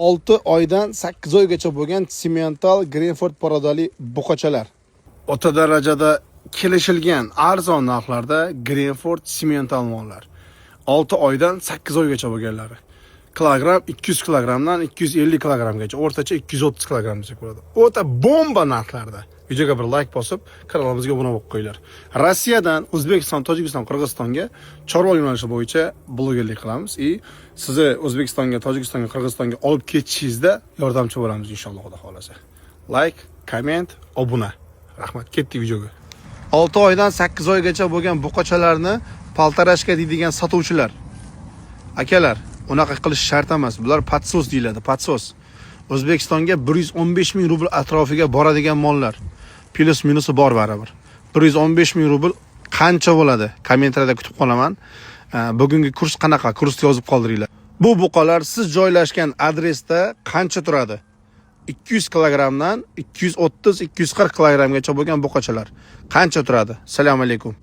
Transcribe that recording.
6 oydan 8 oygacha bo'lgan Simmental Greenford parodali buqachalar. O'rta darajada kelishilgan arzon narxlarda Greenford Simmental mollar. 6 oydan 8 oygacha bo'lganlari. Kilogramm 200 kilogrammdan 250 kilogrammgacha, o'rtacha 230 kilogramm desak bo'ladi. O'ta bomba narxlarda. Videoga bir like bosib, kanalimizga obuna bo'lib qo'yinglar. Rossiyadan O'zbekiston, Tojikiston, Qirg'izistonga chorva yo'nalishi bo'yicha blogerlik qilamiz и sizni O'zbekistonga, Tojikistonga, Qirg'izistonga olib ketishingizda yordamchi bo'lamiz inshaalloh, Xudo xolasa. Like, komment, obuna. Rahmat, ketdik videoga. 6 oydan 8 oygacha bo'lgan buqachalarni полторашка deydigan sotuvchilar. Akalar, unaqa qilish shart emas. Bular подсос deyiladi, подсос. O'zbekistonga 115 ming rubl atrofiga boradigan mollar. Plyus minusi bor baribir. 115 ming rubl qancha bo'ladi? Kommentariyada kutib qolaman. Bugungi kurs qanaqa? Kursni yozib qoldiringlar. Bu buqalar siz joylashgan adresda qancha turadi? 200 kilogrammdan 230-240 kilogrammgacha bo'lgan buqachalar qancha turadi? Assalomu alaykum.